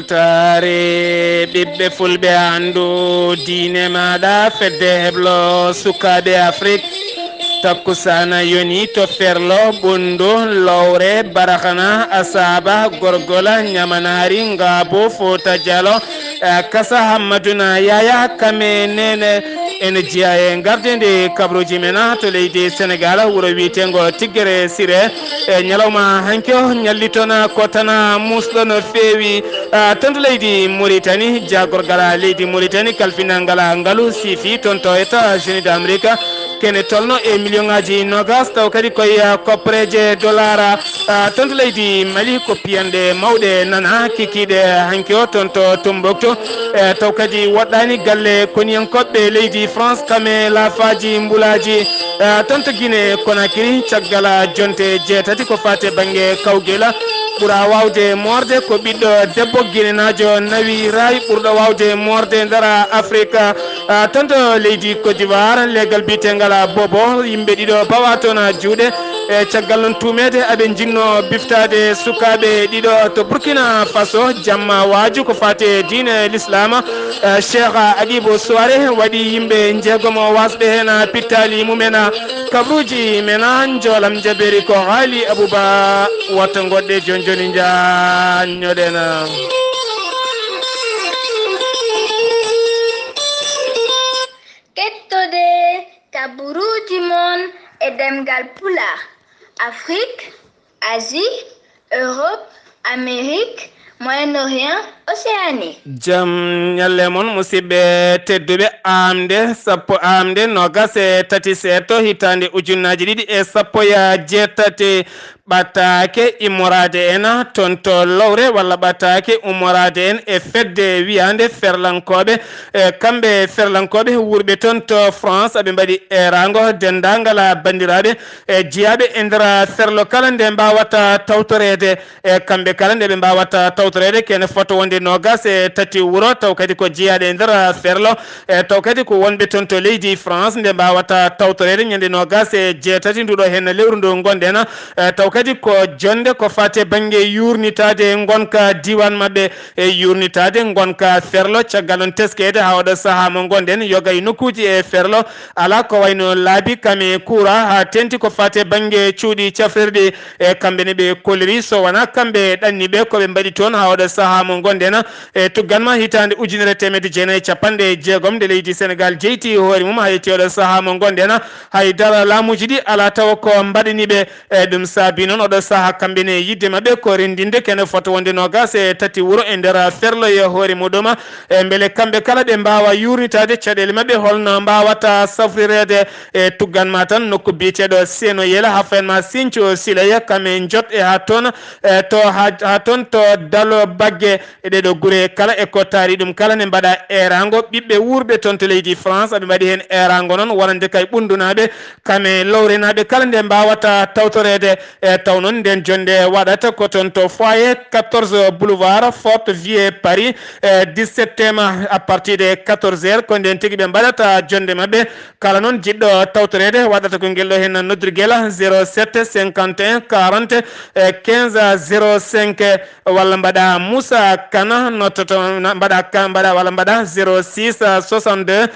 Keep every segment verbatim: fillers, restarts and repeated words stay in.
Taare ɓiɓɓe fulɓe, anndu diine maaɗa, fedde heblo sukaaɓe Afrik. Takkusaana yoni to Ferlo, Ɓunndu, Lowre, Barahana, Asaaba, Gorgola, Ñamanaari, Ngaabo, Fuuta Jalo, eh, Kasa, Hammaduna, Yaya, Kame, Neene. Ene jeyaa e ngardeende kabaruuji men to leydi Senegaal, wuro wiyeteengo Tiggere Sire. E ñalawma hanki o, ñalli toon ko tan muusɗo no feewi, ah, toon to leydi Muritani, jaagorgal leydi Muritani, kalfinal ngal ngalu siifi toon to États-Unis d'Amérique. Kene tolno e miliyoŋaaji noogas, taw kadi koye, ah, koppareeje dollar, ah, toon to leydi Mali, ko piyanɗe mawɗe nana kikiiɗe hanki o toon to Tombouctou. E taw kadi woɗɗaani galle koniyankooɓe leydi France, kame laafaaji mbulaaji, eh, toon to Guinée Conakry, caggal jonte jeetati ko faati e bannge kawgel. Ɓura waawde moorde ko ɓiɗɗo debbo guinenaajo nawi raay ɓurɗo waawde moorde nder Afrika, eh, toon to leydi Côte d'Ivoire, leegal biyeteengal Bobo, yimɓe ɗiɗo pawa toon juuɗe. E caggal noon tuumeede aɓe njinnoo biftaade sukaaɓe ɗiɗo to Burkina Faso, jamma waaju ko faati e diine Lislaam. Eh, Cheikh Agibu Suware waɗi yimɓe njeegomo waasɓe heen pittaali mumen. Kabaruuji men, njoolam jabeeri ko Haali Abuba. Wata ngoɗɗe jooni jooni, njaanñoɗen. Kettode kabaruuji mon e ɗemngal Pulaar. Afrique, Asie, Europe, Amérique, Moyen-Orient, Océanie. Jam ñalle mon, musidɓe tedduɓe. Aamde sappo, aamde noogas e tati seeto, hitaande ujunnaaji ɗiɗi e sappo e jeetati, ɓataake immoraade en toon to Lowre, walla ɓataake ummoraade en e fedde wiyaande Ferlankooɓe. E kamɓe Ferlankooɓe wuurɓe toon to France, aɓe mbaɗi eeraango denndaangal banndiraaɓe e jiyaaɓe e nder Ferlo kala nde mbaawata tawtoreede. E kamɓe kala nde ɓe mbaawata tawtoreede, kene fota wonde noogas e tati wuro, taw kadi ko jiyaaɗe e nder Ferlo, e taw kadi ko wonɓe toon to leydi France nde mbaawata tawtoreede ñande noogas e jeetati nduɗo heen lewru ndu ngonɗen. E taw kadi ko jonnde ko faati e bannge yuurnitaade ngonka diiwaan maɓɓe, e yuurnitaade ngonka Ferlo, caggal noon teskeede haa oɗo sahaa mo ngonɗen, yoga e nokkuuji e Ferlo alaa ko wayno laabi, kame, kuura, haa teeŋti ko faati e bannge cuuɗi cafrirɗi. E kamɓe ne ɓe kolliri, so wonaa kamɓe ɗanniiɓe ko ɓe mbaɗi toon haa oɗo sahaa mo ngonɗen. E tuggan ma hitaande ujunere teemedde jeenayi e capanɗe jeegom, nde leydi Senegaal jeyti hoore mum haa yetti oɗo sahaa mo ngonɗen, hay dara laamuuji ɗi alaa tawa ko mbaɗani ɓe. E ɗum saabi noon oɗo sahaa kamɓe ne yiɗde maɓɓe ko renndinde kene fota wonde noogas e tati wuro e nder Ferlo e hoore muɗum. E mbele kamɓe kala ɓe mbaawa yuurnitaade caɗeele maɓɓe, holno mbaawata safrireede? E tuggan ma tan nokku biyeteeɗo Seeno Yela, haa fayen ma Sinthiou Sileye, kame njot e haa toon, e to haa, haa toon to Dalo Bagge. E ɗeɗo gure kala e ko taari ɗum kala ne mbaɗa eeraango. Ɓiɓɓe wuurɓe toon to leydi France, aɓe mbaɗi heen eeraango noon wonande kay Ɓunndunaaɓe, kame Lowrenaaɓe kala nde mbaawata tawtoreede. E taw noon nden jonnde waɗata ko toon to foyer quatorze boulevard Fort Vieux Paris, e dix-sept à partir de quatorze heures, ko nden tigi ɓe mbaɗata jonnde maɓɓe. Kala noon jiɗɗo tawtoreede waɗata ko ngel ɗo heen noddirgel, zéro sept cinquante et un quarante quinze zéro cinq, walla mbaɗa Moussa Kane, nottoto, na-, mbaɗa ka-, mbaɗa, walla mbaɗa zéro six soixante-deux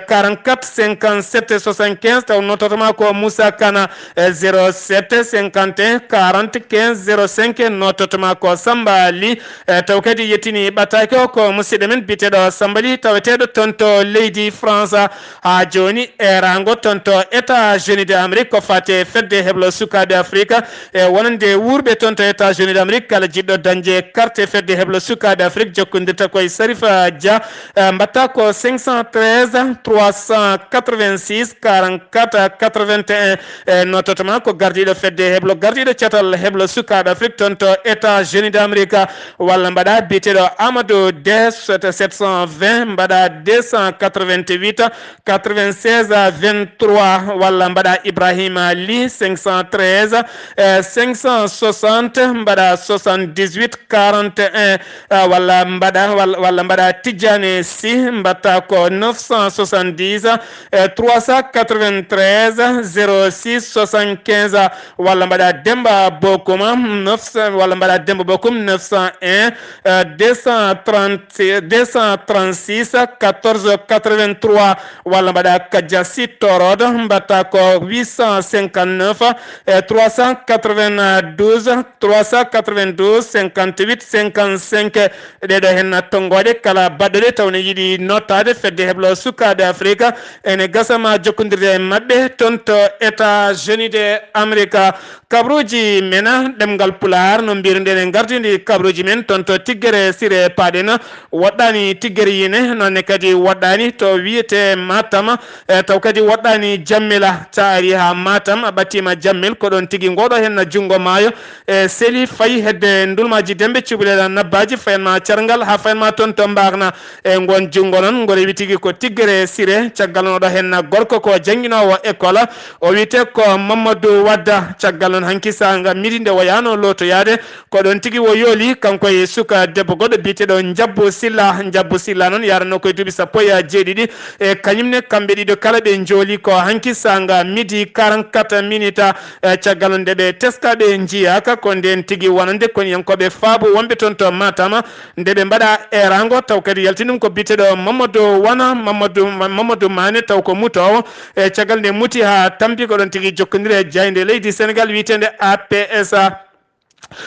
quarante-quatre cinquante-sept soixante-quinze, taw nottoto ma ko Moussa Kane, zéro sept cinquante et un quarante quinze zéro cinq, nottoto ma ko Samba Ly. E taw kadi yettini ɓattaake o ko musidɗo men biyeteeɗo Samba Ly, taweteeɗo toon to leydi France. Haa jooni, eeraango toon to États-Unis de Amérique ko faati e fedde heblo sukaaɓe Afrique. E wonande wuurɓe toon to États-Unis de Amérique, kala jiɗɗo dañde carte fedde heblo sukaaɓe Afrique, jokkondirta koye Sarifa Dia. E mbatta ko cinq cent treize trois cent quatre-vingt-six quarante-quatre quatre-vingt-un. E nottoto ma ko gardiiɗo fedde heblo, gardiiɗo catal heblo sukaaɓe Afrique toon to États-Unis de Amérique, walla mbaɗa biyeteeɗo Amadou Deh, sept cent vingt, mbaɗa deux cent quatre-vingt-huit quatre-vingt-seize vingt-trois, walla mbaɗa Ibrahima Ly, cinq cent treize, euh, cinq cent soixante, mbaɗa soixante-dix-huit quarante et un, euh, walla mbaɗa, walla, walla mbaɗa Tidjane Sy, mbatta ko neuf cent soixante-dix, euh, trois cent quatre-vingt-treize zéro six soixante-quinze, walla mbaɗa Demba Bokuma, neuf cents, walla mbaɗa Demba Bokum, neuf cent un, euh, deux cent trente, deux cent trente-six, quatorze quatre-vingt-trois, walla mbaɗa Kadia Sitorodo, mbatta ko huit cent cinquante-neuf, euh, trois cent quatre-vingt-douze, trois cent quatre-vingt-douze, cinquante-huit, cinquante-cinq. Ɗeɗo hen tonngoɗe kala baɗɗoɗe taw ne yiɗi nottaade fedde heblo sukaaɓe Afrika, ene gasa ma jokkondirde e maɓɓe toon to États-Unis de Amerika. Kabruuji men, ɗemngal Pulaar, no mbiruɗen e gardudi kabruuji men toon to Tiggere Sire Paaɗen, woɗɗaani Tiggere Yine, noon ne kadi woɗɗaani to wiyetee Matam, e taw kadi woɗɗaani Jammila, sa ari haa Matam, a ɓattiima Jammil, ko ɗoon tigi ngooɗo heen junngo maayo, e seli fayi hedde ndulmaaji dembe cubalel nabbaaji, fayan ma carngal haa fayan ma toon to Mbaarna. E ngoon junngo noon, ngo rewi tigi ko Tiggere Sire, caggal noon oɗo heen gorko ko jannginoowo école, o wiyetee ko Mamadou Wadda. Caggal noon hanki saanga midi nde woyaano lootoyaade, ko ɗoon tigi o yooli, kanko e suka debbo goɗɗo biyeteeɗo Njabbu Silla. Njabbu Silla noon yaranoo ko e duuɓi sappo e jeeɗiɗi. E kañum ne kamɓe ɗiɗo kala ɓe njooli ko hanki saanga midi quarante-quatre minutes. E caggal noon nde ɓe teska ɓe njiyaaka, ko ndeen tigi wonande koniyankooɓe Faabu wonɓe toon to Matam, nde ɓe mbaɗa eeraango, taw kadi yalti ɗum ko biyeteeɗo Mamadou Wana, Mamadou, Mamadou Mané, taw ko mutoowo. E caggal nde muti haa tampi, ko ɗoon tigi jokkondiri e jaaynde leydi Senegal wiyeteende A P S A.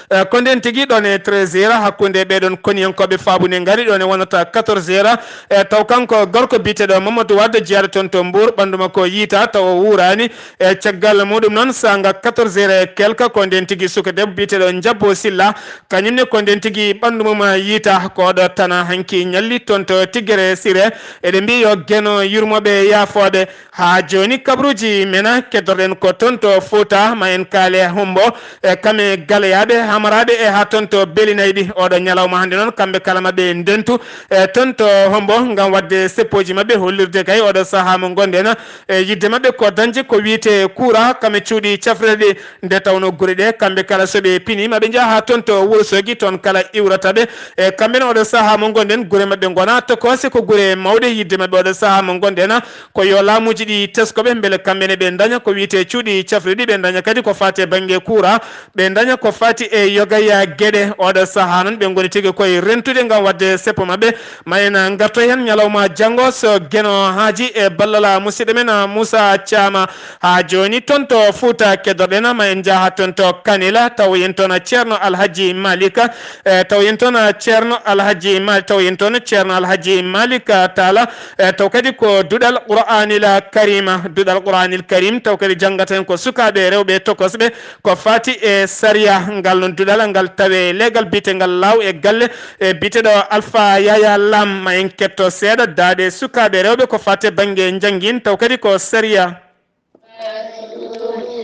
E, ko ndeen tigi ɗoon e treize heures, hakkunde ɓee ɗoon koniyankooɓe Faabu ne ngari ɗoon e wonata quatorze heures. E, taw kanko gorko biyeteeɗo Mamadou Wade jeyaade toon to Mbour, ɓanndu makko yiita, taw o wuuraani. E caggal muɗum noon, saanga quatorze heures e quelque, ko ndeen tigi suka debbo biyeteeɗo Njabbo Silla, kañum ne ko ndeen tigi ɓanndu mum yiita, ko oɗo tana hanki ñalli toon to Tiggere Sire. Eɗen mbiyi yo Geno yurmo ɓe yaafoode. Haa jooni kabruuji men keddorɗen ko toon to Fuuta, ma en kaale Hombo, e kame Galeyaaɓe, Hamaraaɓe e haa toon to Belinayɗi. Oɗo ñalawma hannde noon, kamɓe kala maɓɓe ndentu, e toon to Hombo ngam waɗde seppooji maɓɓe, hollirde kay oɗo sahaa mo ngonɗen. E yiɗde maɓɓe ko dañde ko wiyetee kuura, kame cuuɗi cafrirɗi, nde tawnoo gure ɗe, kamɓe kala so ɓe pini, ma ɓe njaha haa toon to Wuro Soogi, toon kala iwrata ɓe. E kamɓe ne oɗo sahaa mo ngonɗen, gure maɓɓe ngona tokoose, ko gure mawɗe. Yiɗde maɓɓe oɗo sahaa mo ngonɗen, ko yo laamuuji ɗi tesko ɓe, mbele kamɓe ne ɓe ndaña ko wiyetee cuuɗi cafrirɗi, ɓe ndaña kadi ko faati e bannge kuura, ɓe ndaña ko faati e yoga e geɗe. Oɗo sahaa noon, ɓe ngoni tigi koye rentude ngam waɗde seppo maɓɓe. Ma en ngartoy heen ñalawma janngo, so Geno Haaji e ballal musidɗo men Moussa Thiam. Haa jooni toon to Fuuta keddorɗen, ma en njaha toon to Kanel, tawoyen toon Ceerno Alhaji Malik, e tawoyen toon Ceerno Alhaji Mal-, tawoyen toon Ceerno Alhaji Malik Taal, e taw kadi ko duɗal Qur'aanil Kariim, duɗal Qur'aanil Kariim, taw kadi janngata heen ko sukaaɓe rewɓe tokosɓe, ko faati e sariya. Ngal noon duɗal ngal tawe leegal biyetengal Laaw e galle, e biyeteeɗo Alfa Yaya Lam. Ma en ketto seeɗa daaɗe sukaaɓe rewɓe ko faati e bannge njanngin, taw kadi ko sariya.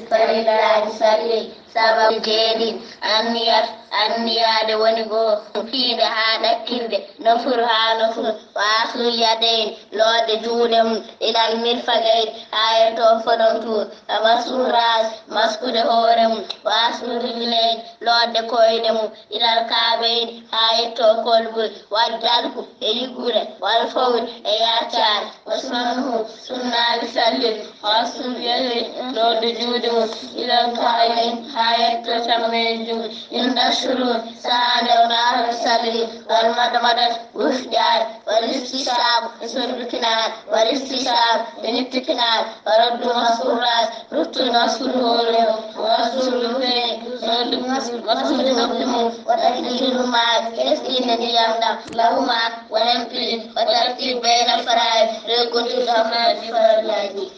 Farillaaji salli sababu jeeɗiɗi. Anniya, anniyaade woni goo, fiide haa ɗakkinde, nofuru haa nofuru, waaslu yadayni, lootde juuɗe mum, ilal mirfagayni, haa yetto foɗontuur, wa mashu ras, maskude hoore mum, waaslu rijlayni, lootde koyɗe mum, ilal kaabayni, haa yetto kolbuɗe, wa dalku e yiggude, wal fawri e yaacaade, wa sunanuhu, sunnaaji salli, wa ghaslu yadayni, lootde juuɗe mum, ilal ka'bayni, haa yetto cammee juuɗe, inda shuru'i, sahaa nde o naata salli, wal madmadatu, wufƴaade, wal istinshaqu, e sorbikinaade, wal istinshaqu, e ñittikinaade, wa raddu mashu ras, ruttude maskude hoore mum, wa ghaslu rijlayni, lootde, maskude noppi mum, wa tathhiiru l-maa'i, ɓesdinde ndiyam ɗam, lahumaa, wonam piiji, wa tartiibu baynal faraa'id, reggude farillaaji.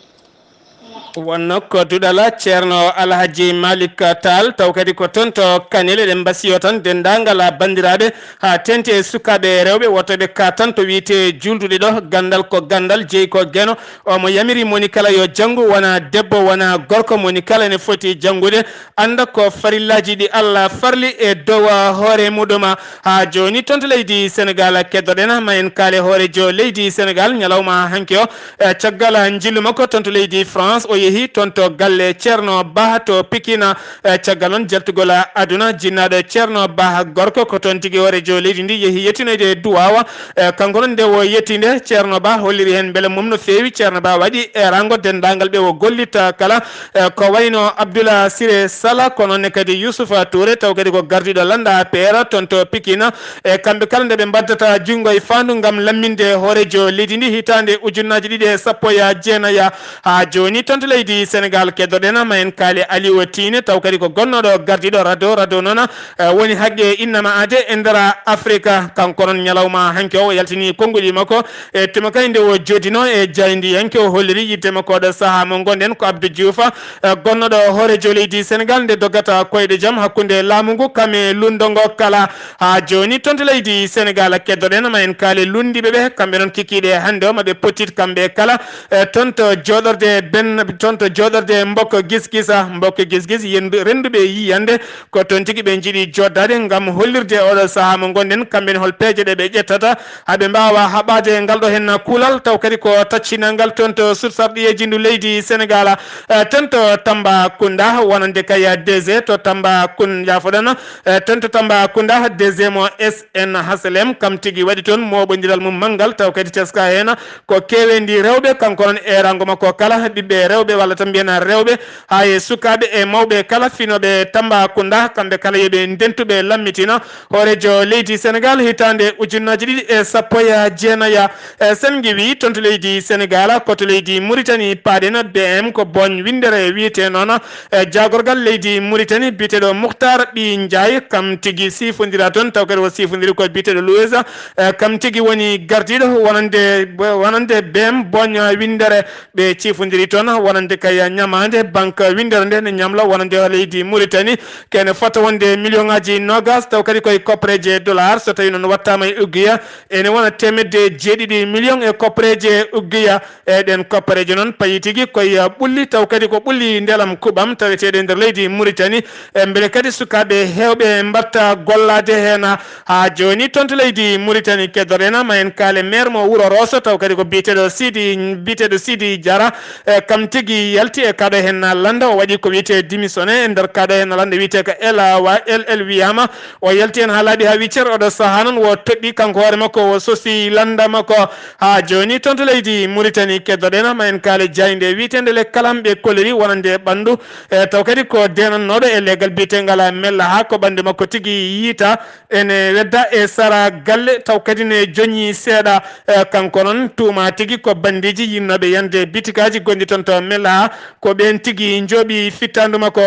Wonno ko duɗal Ceerno Alhaji Malik Taal, taw kadi ko toon to Kanel. Eɗen mbasiyo tan denndaangal banndiraaɓe, haa teeŋti e sukaaɓe rewɓe, woto ɓe kaatan to wiyetee juulduɗe ɗo. Ganndal ko ganndal, jeyi ko Geno. Omo yamiri moni kala yo janngu, wona debbo, wona gorko, moni kala ene foti janngude, annda ko farillaaji ɗi Allah farli e dow hoore muɗum. Haa jooni toon to leydi Senegaal keddoɗen, ma en kaale hooreejo leydi Senegaal ñalawma hanki o, e caggal njillu makko toon to leydi France. O yehi toon to galle Ceerno Bah to Pikina, eh, caggal noon jaltugol aduna, jinnaaɗo Ceerno Bah gorko, ko toon tigi hooreejo leydi ndi yehi yettinoyde duwaawa. Eh, kanko noon nde o yetti nde, Ceerno Bah holliri heen mbele mum no feewi. Ceerno Bah waɗi eeraango denndaangal ɓe o gollitta kala, eh, ko wayno Abdoulaye Siré Sala, ko noon ne kadi Youssoufa Touré, taw kadi ko gardiiɗo lannda A P R toon to Pikina. E kamɓe kala nde ɓe mbaddata junngo e faandu ngam lamminde hooreejo leydi ndi hitaande ujunnaaji ɗiɗi e sappo e jeenaya. Haa jooni toon to leydi Senegaal, keddoɗen ma en kaali Aliou Tine, taw kadi ko gonnooɗo gardiiɗo RADDHO. RADDHO noon, eh, woni haqqe innama aade e nder Afrika. Kanko noon ñalawma hanki o, o yaltini konnguɗi makko e tuma kay nde o jooɗino e jaayndiyanke, o holliri yiɗde makko oɗo sahaa mo ngonɗen ko Abdou Diouf, eh, gonnooɗo hooreejo leydi Senegaal nde doggata koyɗe jam hakkunde laamu ngu kam e lunndo ngo kala. Haa jooni toon to leydi Senegaal, keddoɗen ma en kaali lunndiiɓe ɓe, kamɓe noon kikiiɗe hannde o, ma ɓe pottit kamɓe kala, eh, toon to jooɗorde ben, toon to jooɗorde Mbokko Gis Gis, ah, Mbokko Gis Gis, yenndu-, rennduɓe yiyannde, ko toon tigi ɓe njiɗi jooɗdaade ngam hollirde oɗo sahaa mo ngonɗen, kamɓe ne hol peeje ɗe ɓe ƴettata, haa ɓe mbaawa haɓaade ngal ɗo heen kuulal, taw kadi ko taccinal ngal toon to sursarɗiyeeji ndu leydi Senegaal, eh, toon to Tambacounda, wonande kay D G to Tambacounda, jaafoɗon, eh, toon to Tambacounda, D G mo S N H L M, kam tigi waɗi toon mooɓondiral mum manngal, taw kadi teska heen ko keeweendi rewɓe, kanko noon eeraango makko kala, ɓiɓɓe rewɓe walla tan mbiyen rewɓe, haa e sukaaɓe e mawɓe kala finooɓe Tambacounda, kamɓe kala yo ɓe ndentu ɓe lammitina hooreejo leydi Senegaal hitaande ujunnaaji ɗiɗi e sappo e jeenaya. E sen ngiwi toon to leydi Senegaal, ko to leydi Mauritanie paaɗen, B M ko Boñ Winndere wiyetee noon, e jaagorgal leydi Mauritanie biyeteeɗo Muhtar Ɓi Njaay, kam tigi siifondira toon, taw kadi o siifondiri ko biyeteeɗo Louis, e kam tigi woni gardiiɗo wonande, wonande B M Boñ Winndere. Ɓe ciifondiri toon wonande kay ñamaande, banque winndere nde ne ñamla wonande leydi Mauritanie, kene fota wonde million ŋaaji noogas, taw kadi koye koppareeje dollar, so tawi noon wattaama e uggiya, ene wona teemedde jeeɗiɗi million e koppareeje uggiya. E ɗen koppareeje noon payi tigi koye ɓulli, taw kadi ko ɓulli ndelam kuɓam taweteeɗo e nder leydi Mauritanie. E mbele kadi sukaaɓe heewɓe mbaɗta gollaade heen. Haa jooni toon to leydi Mauritanie, keddoɗen ma en kaale maire mo wuro Rosso, taw kadi ko biyeteeɗo Sidi, biyeteeɗo Sidi Diarra. E kam tigi yalti e kaɗo heen lannda, o waɗi ko wiyetee démissionné e nder kaɗo heen lannda wiyetee ko L A wa-, L L wiyaama. O yalti heen haa laaɓi haa wiccer, oɗo sahaa noon o toɗɗi kanko hoore makko, o sosi lannda makko. Haa jooni toon to leydi Mauritanie, keddoɗen ma en kaale jaaynde wiyeteende Le Kalam ɓe kolliri wonande ɓanndu, e taw kadi ko deenannooɗo e leegal biyeteengal Mella haa ko ɓanndu makko tigi yiita. Ene wedda e sara galle, taw kadi ne joñi seeɗa. E, kanko noon tuuma tigi ko banndiiji yinnooɓe yande bitikaaji gonɗi toon to Mella, ko ɓeen tigi njooɓi fittaandu makko.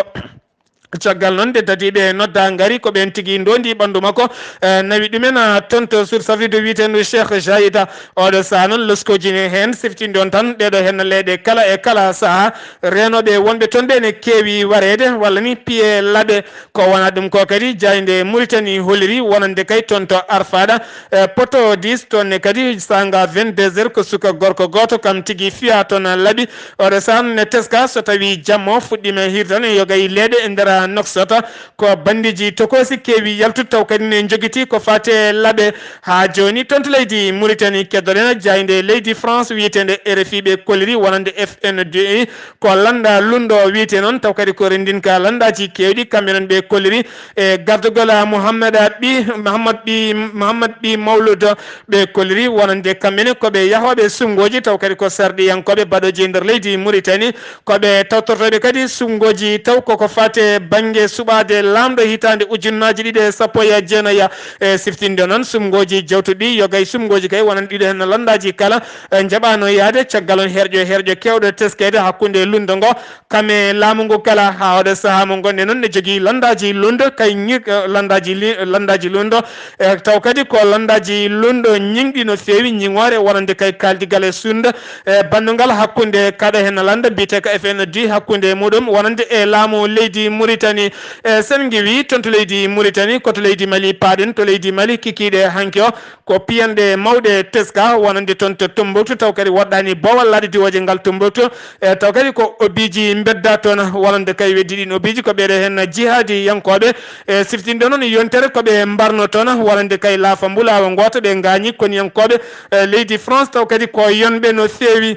Caggal noon nde dadiiɓe nodda ngari, ko ɓeen tigi ndondi ɓanndu makko, e, nawi ɗumen, a, toon to sur savido wiyeteendu Cheikh Jaida. Oɗo sahaa noon loskooji ne heen siftinde on tan, ɗeɗo heen leyɗe kala e kala sahaa, reenooɓe wonɓe toon ɓe ne keewi wareede walla ni piye laɓe. Ko wona ɗum ko kadi jaaynde Mauritanie holliri wonande kay toon to Arfada, e, poto dix toon ne kadi saanga vingt-deux heures ko suka gorko gooto kam tigi fiya toon laaɓi. Oɗo sahaa ne teska so tawi jamma o fuɗɗiima hirtan e yoga e leeɗe e nder Nouakchott, ko banndiiji tokoosi keewi yaltude taw kadi ne njogiti ko faati e laɓe. Haa jooni toon to leydi Mauritanie, keddoɗen jaaynde leydi France wiyeteende R F I ɓe kolliri wonande F N D I, ko lannda lunndo wiyetee noon, taw kadi ko renndinka lanndaaji keewɗi, kamɓe noon ɓe kolliri e gardagol Mouhammad Ɓi, Mouhammad Ɓi, Mouhammad Ɓi Mawlud, ɓe kolliri wonande kamɓe ne ko ɓe yahooɓe suɓngooji, taw kadi ko sarɗiyankooɓe baɗooji e nder leydi Mauritanie, ko ɓe tawtortooɓe kadi suɓngooji, taw koko faati e bannge suɓaade laamɗo hitaande ujunnaaji ɗiɗi e sappo e jeenayi. E siftinde noon suɓngooji jawtuɗi ɗi, yoga e suɓngooji kay wonande ɗiɗo heen lanndaaji kala, e, njaɓaano yahde caggal on herƴo herƴo keewɗo teskeede hakkunde lunndo ngo kam e laamu ngu kala. Haa oɗo sahaa mo ngonɗen noon ne jogii lanndaaji lunndo kay ñi-, e, lanndaaji li-, lanndaaji lunndo, e, taw kadi ko lanndaaji lunndo ñiŋɗi no feewi, ñiŋoore wonande kay kaaldigal e sunnde, e, banndungal hakkunde kaɗo heen lannda mbiyetee ko F N D, hakkunde muɗum wonande e laamu leydi Mauritanie. E, sen ngiwi toon to leydi Mauritanie, ko to leydi Mali paaɗen, to leydi Mali kikiiɗe hanki o, ko piyanɗe mawɗe teska wonande toon to Tombouctou, taw kadi woɗɗaani boowal laaɗe diwooje ngal Tombouctou. E, taw kadi ko obiiji mbedda toon, wonande kay weddi ɗin obiiji ko ɓeeɗo heen jihaadiyankooɓe. E, siftinde noon yontere ko ɓe mbarno toon, wonande kay laafa mbulaawa ngoota ɓe ngaañi koniyankooɓe, e, leydi France, taw kadi ko yonɓe no feewi.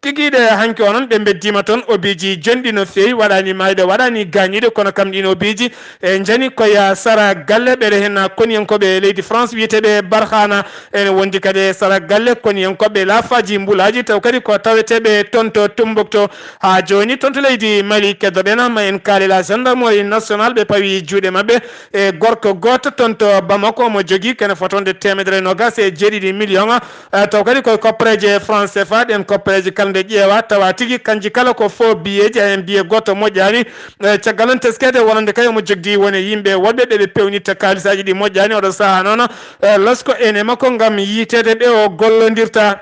Tigiiɗe hanki o noon ɓe mbeddiima toon, obiiji jonɗi no feewi, waɗaani maayde, waɗaani gaañiiɗe, kono kam ɗiin obiiji e njani koye sara galle. Ɓeɗe heen koniyankooɓe leydi France wiyeteeɓe Barhana, ene wondi kadi e sara galle koniyankooɓe laafaaji mbulaaji, taw kadi ko taweteeɓe toon to Tumbuktu. Haa jooni toon to leydi Mali keddoɗen, ma en kaali la gendarmerie nationale, ɓe pawi juuɗe maɓɓe e gorko gooto toon to Bamako, omo jogii kene fotonde teemedere e noogaas e jeeɗiɗi million. Eh, taw kadi koye koppereeje France C F A, ɗeen koppereeje kala nde ƴeewa, tawa tigi kanji kala ko faux billeeji, hay heen billet gooto moƴƴaani. Eh, caggal noon teskeede wonande kay omo jogdi won e yimɓe woɗɓe ɓe ɓe pewnitta kaalisaaji ɗi moƴƴaani. Oɗo sahaa noon, eh, losko en e makko ngam yiiteede ɓe o gollondirta.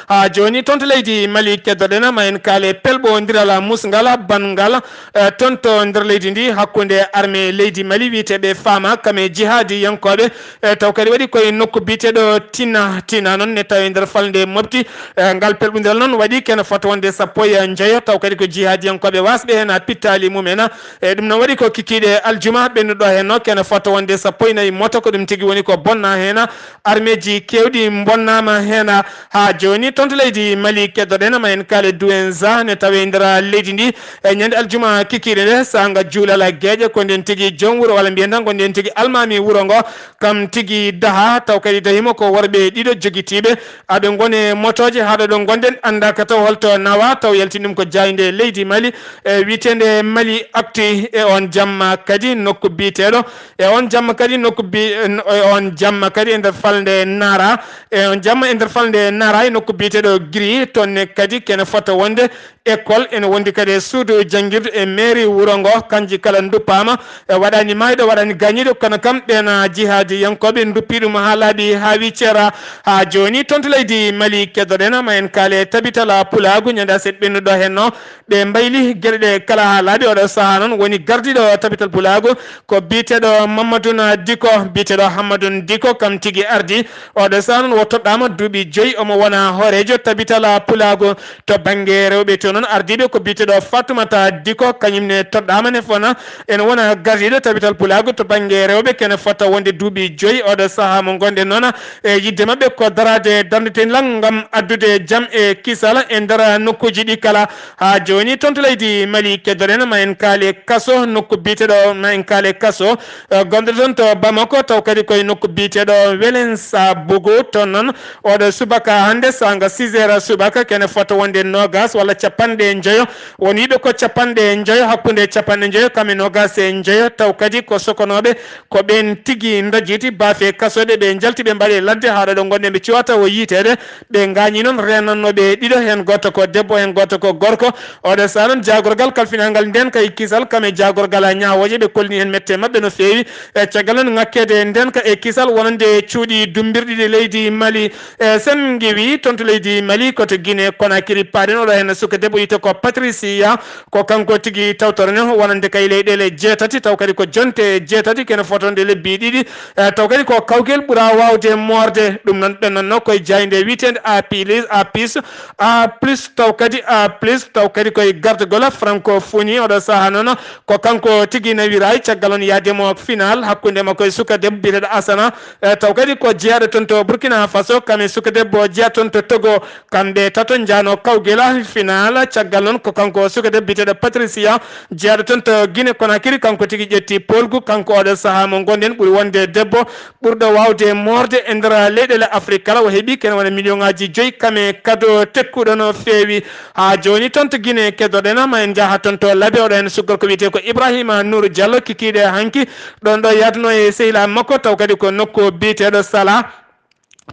Haa jooni toon to leydi Mali keddoɗen, ma en kaale pelɓondiral musngal banngal, eh, toon to nder leydi ndi hakkunde armée leydi Mali wiyeteeɓe Fama kam e jihaadiyankooɓe, eh, taw kadi waɗi koye nokku biyeteeɗo Tina. Tina noon ne tawi nder falnde Mopti. Eh, ngal pelɓondiral noon waɗi kene fota wonde sappo e njoyo, taw kadi ko jihaadiyankooɓe wasɓe heen pittaali mum en. E ɗum noon waɗi ko kikiiɗe aljuma ɓennuɗo heen no kene fota wonde sappo e nayi moto, ko ɗum tigi woni ko bonna heen. Armeeji keewɗi mbonnaama heen. Haa jooni toon to leydi Mali keddoɗen, ma en kaale Douenza ne tawe nder leydi ndi. E ñande aljuma kikiiɗe nde, saanga juulal geeƴe, ko ndeen tigi joom wuro, walla mbiyen tan ko ndeen tigi almaami wuro ngo, kam tigi daha, taw kadi dahimo ko worɓe ɗiɗo jogitiiɓe. Aɓe ngoni e motooje, haa ɗo ɗo ngonɗen anndaaka taw holto nawa, taw yaltini ɗum ko jaaynde leydi Mali, e wiyeteende Mali Actu. E on jamma kadi nokku biyeteeɗo, e on jamma kadi nokku bi-, e on jamma kadi e nder falnde Nara, e on jamma e nder falnde Nara e nokku biyeteeɗo Giri, toon ne kadi kene fota wonde école, ene wondi kadi e suudu janngirdu e mairie wuro ngo, kanji kala nduppaama, e waɗaani maayɗo, waɗaani gaañiiɗo, kono kam ɓeen jihaadiyankooɓe nduppi ɗum haa laaɓi haa wi ceera. Haa jooni toon to leydi Mali keddoɗen, ma en kaale Tabital Pulaagu, ñande aset ɓennuɗo heen no, ɓe mbayli geɗe ɗe kala haa laaɓi. Oɗo sahaa noon woni gardiiɗo Tabital Pulaagu, ko biyeteeɗo Mamadou Diko, biyeteeɗo Hammadou Diko, kam tigi ardi. Oɗo sahaa noon o toɗɗaama duuɓi joyi, omo wona hooreejo Tabital Pulaagu. To bannge rewɓe to noon ardiiɓe ko biyeteeɗo Fatoumata Diko, kañum ne toɗɗaama ne fona, ene wona gardiiɗo Tabital Pulaagu to bannge rewɓe, kene fota wonde duuɓi joyi. Oɗo sahaa mo ngonɗen noon, e yiɗde maɓɓe ko daraade darnde teelal ngam addude jam e kisal e nder nokkuuji ɗi kala. Haa jooni toon to leydi Mali keddoɗen, ma en kaale kaso, nokku biyeteeɗo, ma en kaale kaso, eh, gonɗo toon to Bamako, taw kadi koye nokku biyeteeɗo Welensa Bogo. Toon noon oɗo subaka hannde saanga six heures subaka, kene fota wonde noogaas walla capanɗe njoyo. Won wiɓe ko capanɗe njoyo, hakkunde capanɗe njoyo kam e noogaas e njoyo, taw kadi ko sokonooɓe, ko ɓeen tigi ndajiti baafe kasoɗe, ɓe njalti ɓe mbaɗi ladde haa ɗo ɗo ngonɗen ɓe cuwata o yiiteede. Ɓe ngaañi noon reenannooɓe ɗiɗo, heen gooto ko debbo, heen gooto ko gorko. Oɗo sahaa noon jaagorgal kalfinaangal ndeenka e kisal kam e jaagorgal ñaawooje ɓe kollini heen mette maɓɓe no feewi. E caggal noon ŋakkeede ndeenka e kisal wonande cuuɗi dummbirɗi ɗi leydi Mali. E sen ngewi toon to leydi Mali, ko to Guinée Conakry paaɗen. Oɗo heen suka debbo wiyetee ko Patricia, ko kanko tigi tawtorne wonande kay leyɗeele jeetati, taw kadi ko jonte jeetati, kene fotande lebbi ɗiɗi. E, taw kadi ko kawgel ɓura waawde moorde. Ɗum noon ɓennanno koye jaaynde wiyeteende Apilis, Apis, A plus, taw kadi A plus, taw kadi koye gardagol francophonie. Oɗo sahaa noon ko kanko tigi nawiraay caggal on yaade mo final hakkunde makko e suka debbo biyeteeɗo Asana. E, taw kadi ko jeyaɗo toon to Burkina Faso, kam e suka debbo jeyaɗo toon to Togo. Kamɓe tato njano kawgela final. Caggal noon ko kanko suka debbo biyeteeɗo Patricia, jeyaɗo toon to Guinée Conakry, kanko tigi ƴetti polgu. Kanko oɗo sahaa mo ngonɗen ɓuri wonde debbo ɓurɗo waawde moorde e nder leyɗeele Afrik kala. O heɓi kene wona million ŋaaji joyi kam e kado tekkuɗo no feewi. Haa jooni toon to Guinée keddoɗen, ma en njaha toon to Labe. Oɗo heen suggorko wiyetee ko Ibrahima Nour Diallo, kikiiɗe hanki ɗoon ɗo yaadno e sehilaaɓe makko, taw kadi ko nokku biyeteeɗo Sala.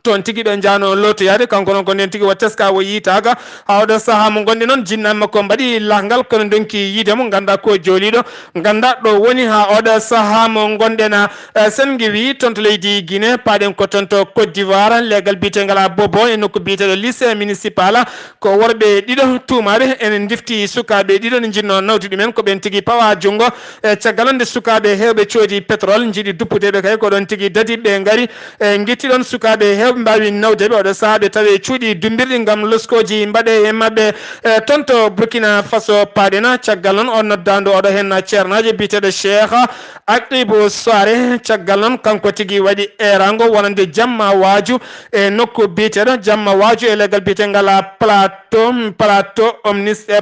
Toon tigi ɓe njano lootoyaade, kanko noon ko ndeen tigi o teska o yiitaaka. Haa oɗo sahaa mo ngonɗen noon, jinnaaɓe makko mbaɗi lahngal, kono ndonki yiide mo, ngannda ko jooliiɗo, ngannda ɗo woni. Haa oɗo sahaa mo ngonɗen, eh, sen ngewi toon to leydi Guinée, paaɗen ko toon to Côte d'Ivoire, leegal biyeteengal Abobo e nokku biyeteeɗo lycée municipal. Ko worɓe ɗiɗo tuumaaɓe ene ndifti sukaaɓe ɗiɗo ne njiɗno nawde ɗumen, ko ɓeen tigi pawa junngo. E caggal nde sukaaɓe heewɓe coodi pétrole njiɗi duppude ɓe kay, ko ɗoon tigi dadi ɓe ngari, e ngitti ɗoon sukaaɓe heɓe mbaawi nawde ɓe oɗo sahaa ɓe tawi cuuɗi dummbirɗi ngam loskooji mbaɗe e maɓɓe. E, toon to Burkina Faso paaɗen, caggal noon o noddaandu oɗo heen ceernaajo biyeteeɗo Cheikh Aqibou Souare, caggal noon kanko tigi waɗi eeraango wonande Jamma Waaju e nokku biyeteeɗo Jamma Waaju e leggal biyeteengal Plateau, Plateau Omnis, e,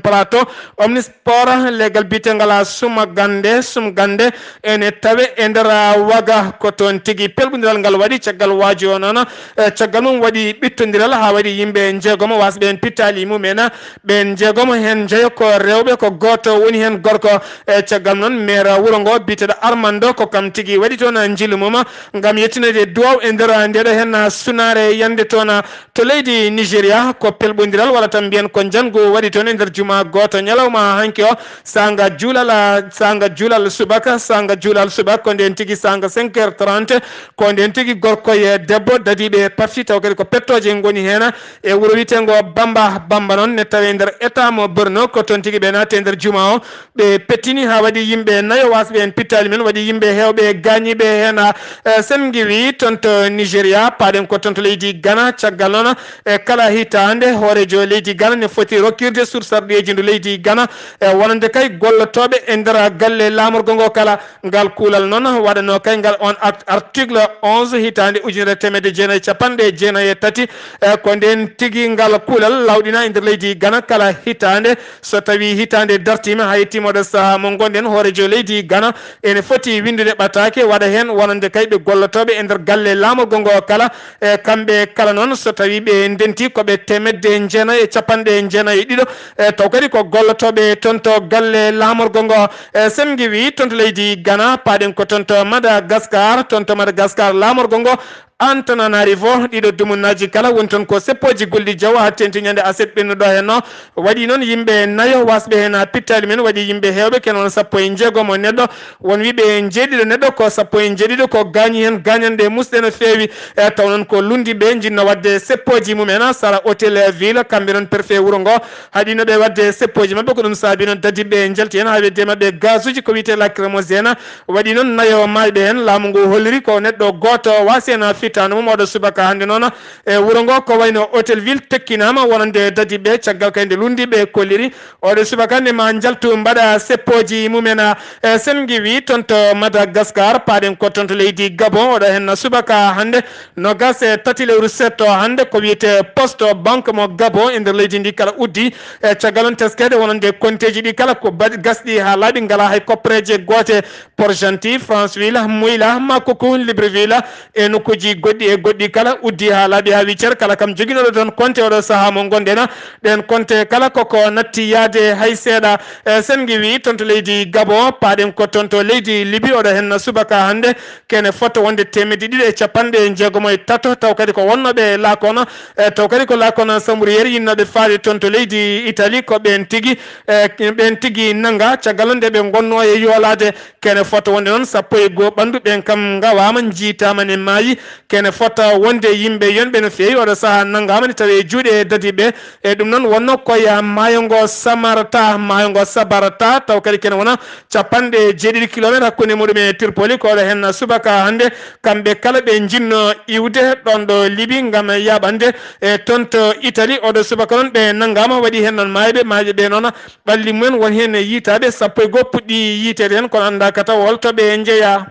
Plateau Omnisport, leggal biyeteengal Sumagande, Sumgande, ene tawe e nder Waga. Ko toon tigi pelɓondiral ngal waɗi caggal Waaju o noon. E, caggal mum waɗi ɓittondiral haa waɗi yimɓe njeegomo wasɓe heen pittaali mumen. Ɓeen njeegomo heen njeyo ko rewɓe, ko gooto woni heen gorko. E, caggal noon maire wuro ngo biyeteeɗo Armando ko kam tigi waɗi toon njilu mum ngam yettinoyde duwaw e nder ndeɗo heen sunaare yande toon to leydi Nigeria. Ko pelɓondiral walla tan mbiyen ko njanngu waɗi toon e nder juma gooto ñalawma hanki o. Saanga juulal, saanga juulal subaka, saanga juulal subaka ko ndeen tigi saanga cinq heures trente, ko ndeen tigi gorko e debbo dadiiɓe parti taw kadi ko pettooje ngoni heen e wuro wiyeteengo Bamba. Bamba noon ne tawee nder état mo Borno, ko toon tigi ɓe naati e nder juma o. Ɓe pettini haa waɗi yimɓe nayo wasɓe heen pittaali mum, waɗi yimɓe heewɓe gaañiiɓe heen. E, sen ngiwi toon to Nigeria, paaɗen ko toon to leydi Ghana. Caggal noon, e kala hitaande hooreejo leydi Ghana ne foti rokkirde sursarɗeeji ndu leydi Ghana, e wonande kay gollotooɓe e nder galle laamorgo ngo kala. Ngal kuulal noon waɗanoo kay ngal on art-, article onze hitaande ujunere teemedde jeenayi e capanɗe jeenayi e tati. E, ko ndeen tigi ngal kuulal lawɗina e nder leydi Ghana kala hitaande. So tawii hitaande dartiima haa yettiima oɗo sahaa mo ngonɗen, hooreejo leydi Ghana ene foti winndude ɓataake waɗa heen wonande kay ɓe gollotooɓe e nder galle laamorgo ngo kala. E, kamɓe kala noon so tawii ɓe ndenti ko ɓe teemedde jeenayi e capanɗe jeenayi e ɗiɗo. E, taw kadi ko gollotooɓe toon to galle laamorgo ngo. E, sen ngiwi toon to leydi Ghana, paaɗen ko toon to Madagascar, toon to Madagascar laamorgo ngo Antananarivo, ɗiɗo dumunnaaji kala woni toon ko seppooji gulɗi jawo haa teeŋti ñande aset ɓennuɗo heen o. Waɗi noon yimɓe nayo wasɓe heen pittaali mum, waɗi yimɓe heewɓe kene wona sappo e njeegomo neɗɗo. Won wiɓe njeeɗiɗo neɗɗo ko sappo e njeeɗiɗo ko gaañi heen gaañanɗe musɗe no feewi. E, taw noon ko lundi ɓe njiɗno waɗde seppooji mumen sara hôtel ville, kamɓe noon préfet wuro ngo haɗino ɓe waɗde seppooji maɓɓe, ko ɗum saabi noon dadiiɓe njalti heen haa wedde maɓɓe gazuji ko wiyetee lacrymogène. Waɗi noon nayo maayɓe heen, laamu ngu holliri ko neɗɗo gooto waasi heen fitaandu mum oɗo subaka hannde noon. E wuro ngo ko wayno hôtel ville tekkinaama wonande dadiiɓe caggal kay nde lundi ɓe kolliri oɗo subaka nde ma njaltu mbaɗa seppooji mumen. E, sen ngiwi toon to Madagascar, paaɗen ko toon to leydi Gabon, oɗo heen subaka hannde nogas e tati lewru setto hannde ko wiyetee poste banque mo Gabon e nder leydi ndi kala uddi. E, caggal noon teskeede wonande konteeji ɗi kala ko ba-, gasɗi haa laaɓi, ngalaa hay koppareeje goote. Port-Gentil, Franceville, Mouila, Makoukou, Libreville e nokkuuji goɗɗi e goɗɗi kala uddi haa laaɓi haa wii cer. Kala kam joginooɗo toon konte oɗo sahaa mo ngonɗen, ɗeen konte kala koko natti yahde hay seeɗa. E, sen ngiwi toon to leydi Gabon, paaɗen ko toon to leydi Libi, oɗo heen subaka hannde kene fota wonde teemedde ɗiɗi e capanɗe jeegomo e tato, taw kadi ko wonnooɓe laakon, e, taw kadi ko laakon sambriyere yinnooɓe faade toon to leydi Italie, ko ɓeen tigi, e, ɓeen tigi nannga caggal nde ɓe ngonnoo e yoolaade. Kene fota wonde noon sappo e goo ɓanndu ɓeen kam ngawaama, njiitaama ne maayi. Kene fota wonde yimɓe yonɓe no feewi oɗo sahaa nanngaama ne tawi e juuɗe dadiiɓe. E ɗum noon wonno koye maayo ngo Samarata, maayo ngo Sabarata, taw kadi kene wona capanɗe jeeɗiɗi kilometre hakkunde muɗum e Tripoli. Ko oɗo heen subaka hannde kamɓe kala ɓe njinno iwde ɗoon ɗo Libi ngam yaaɓande e toon to Italie. Oɗo subaka noon ɓe nanngaama, waɗi heen noon maayɓe, maayɓe ɓe noon ɓalli mumen won heen yiitaaɓe sappo e goo puɗɗi yiiteede heen, kono anndaa ka taw holto ɓe njeyaa.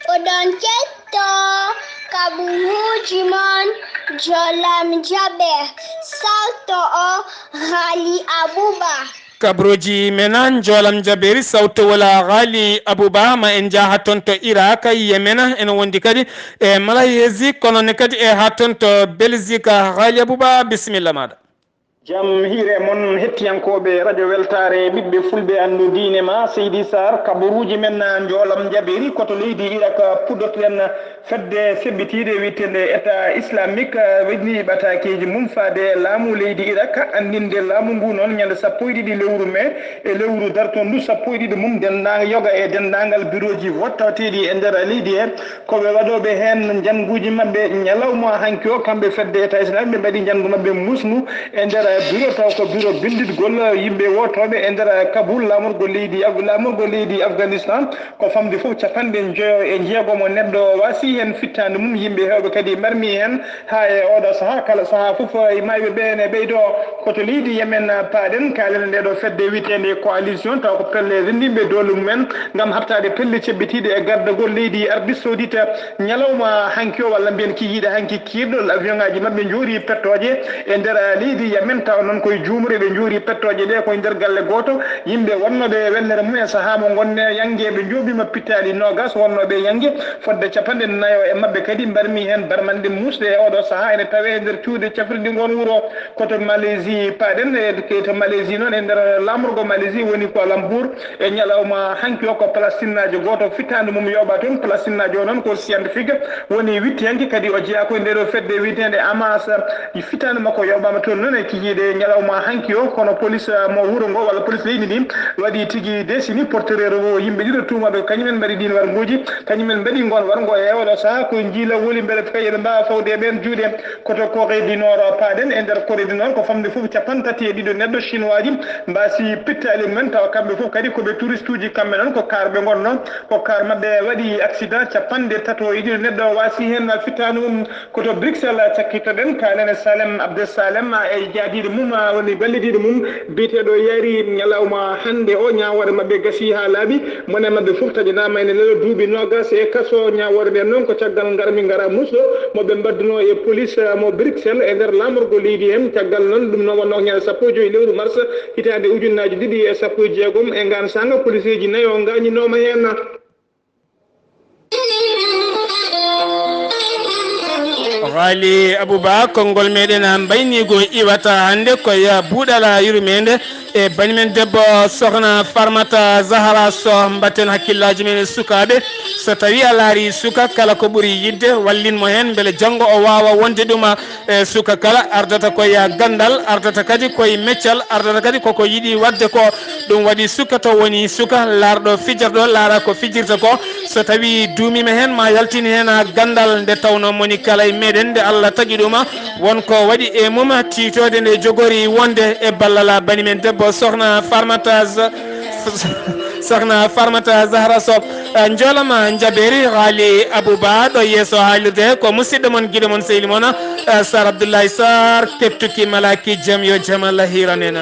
Oɗon ketto kaɓuuji mon, Jolam Jaɓe, sawto o Ghali Abouba. Kaɓruuji men aan, Jolam Jaɓeeri, sawto wala Ghali Abouba, ma en njaha toon to Irak, Yemen, ene wondi kadi e Malaysie, kono ne kadi e haa toon to Belgique. Ghali Abouba, bisimilla maaɗa. Jam hiire mon, hettiyankooɓe Radio Weltaare, ɓiɓɓe fulɓe, anndu diine ma, Seydi Sarr, kabaruuji men, Njoolam Njaɓeeri, ko to leydi Irak puɗɗotoɗen fedde seɓɓitiinde wiyeteende État Islamique, waɗi ɓatakeeji mum faade laamu leydi Irak, anndinde laamu ngu noon ñande sappo e ɗiɗi lewru mee e lewru darto ndu sappo e ɗiɗi mum, denndaangal yoga e denndaangal birooji vote tawateeɗi e nder leydi he, ko ɓe waɗooɓe heen njannguuji maɓɓe ñalawma hanki o, kamɓe fedde État Islamique, ɓe mbaɗi njanngu maɓɓe musngu e nder Bureau taw ko bureau binnditgol yimɓe wootooɓe e nder Kabul, laamorgo leydi Af-, laamorgo leydi Afghanistan, ko famde fof capanɗe njoyo e jeegom o neɗɗo waasi heen fittaandu mum, yimɓe heewɓe kadi mbarmi heen haa e ooɗo sahaa. Kala sahaa fof e maayɓe ɓee ne ɓeydoo. Ko to leydi Yemen paaɗen, kaalen e ndee ɗoo fedde wiyeteende coalition, taw ko pelle renndinɓe doole mumen ngam haɓtaade pelle ceɓɓitiiɗe e gardagol leydi Arabie Saoudite. Ñalawma hanki o, walla mbiyen kikiiɗe hanki kiirɗol, avion ŋaaji maɓɓe njooɗii pettooje e nder leydi Yemen, tawa noon koye juumre ɓe njooɗii pettooje ɗe, koye nder galle gooto. Yimɓe wonnooɓe e wellere mum e sahaa mo ngonne yannge, ɓe njooɓiima pittaali noogas wonnooɓe e yannge, fodde capanɗe nayo e maɓɓe kadi mbarmi heen barmanɗe muusɗe e ooɗo sahaa ene tawee e nder cuuɗi cafrirɗi ngoon wuro. Ko to Malaisie paaɗen, e to Malaisie noon, e nder laamorgo Malaisie woni Kuala Lumpur, e ñalawma hanki o ko Palestinnaajo gooto fittaandu mum yooɓaa toon. Palestinnaajo o noon ko scientifique, woni wittiyanke, kadi o jeyaa ko e ndee ɗoo fedde wiyeteende Hamas. Fittaandu makko yooɓaama toon noon e kikiiɗe ñalawma hanki o, kono police, ah, mo wuro ngo walla police leydi ndi waɗi tigi desini porteur o yimɓe ɗiɗo tuumaaɓe ko kañumen mbaɗi ɗiin warnguuji, kañumen mbaɗi ngoon warngo e oɗo sahaa ko njiila woli mbele kay eɓe mbaawa fawde e ɓeen juuɗe. Ko to Corée du Nord paaɗen, e nder Corée du Nord ko famde fof capanɗe tati e ɗiɗo neɗɗo chinois ji mbaasi pittaali mumen, tawa kamɓe fof kadi ko ɓe touriste uji, kamɓe noon ko kaar ɓe ngonnoo, ko kaar maɓɓe waɗi accident, capanɗe tato e ɗiɗo neɗɗo waasi heen fittaandu mum. Ko to Bruxelles cakkitoɗen, kaalen e Salem Abdel Salem e jaadiiɗo mum, woni ballidiiɗo mum, biyeteeɗo Yari. Ñalawma hannde o, ñaawoore maɓɓe gasii haa laaɓi. Mone maɓɓe fof taƴanaama ene leloo duuɓi noogas e kaso. Ñaawoore nden noon ko caggal ngarmi ngara musɗo mo ɓe mbaddunoo e police mo Bruxelles e nder laamorgo leydi heen. Caggal noon, ɗum noon wonnoo ko ñande sappo e joy lewru mars hitaande ujunnaaji ɗiɗi e sappo e jeegom. E ngaan saanga, policeeji nayo ngaañinooma heen. Ghali Abouba, konngol meɗen mbayniigo iwata hannde ko e buuɗal yurmeende e bani men debbo Sokhna Farmata Zahra Soh. Mbatten hakkillaaji men e sukaaɓe. So tawii a laarii suka, kala ko ɓuri yiɗde, wallin mo heen mbele janngo o waawa wonde ɗum. E suka kala ardata ko e ganndal, ardata kadi ko e meccal, ardata kadi koko yiɗi waɗde ko. Ɗum waɗi suka to woni suka, laarɗo fijirɗo, laara ko fijirta ko. So tawii duumiima heen, ma yaltin heen ganndal. Nde tawnoo moni kala e meɗen, nde Allah tagi ɗum, won ko waɗi e mum, tiitoode nde jogori wonde e ballal bani men debbo Sokhna Farmata Z-, Sokhna Farmata Zahra Soh. Eh, njoolama njabeeri Ghali Abouba ɗo yeeso haalirde, ko musidɗo mon, giɗo mon, sehil mon, eh, Sar Abdoulaye Sarr, teptuki malaki jam, yo jam Allah hiiran en.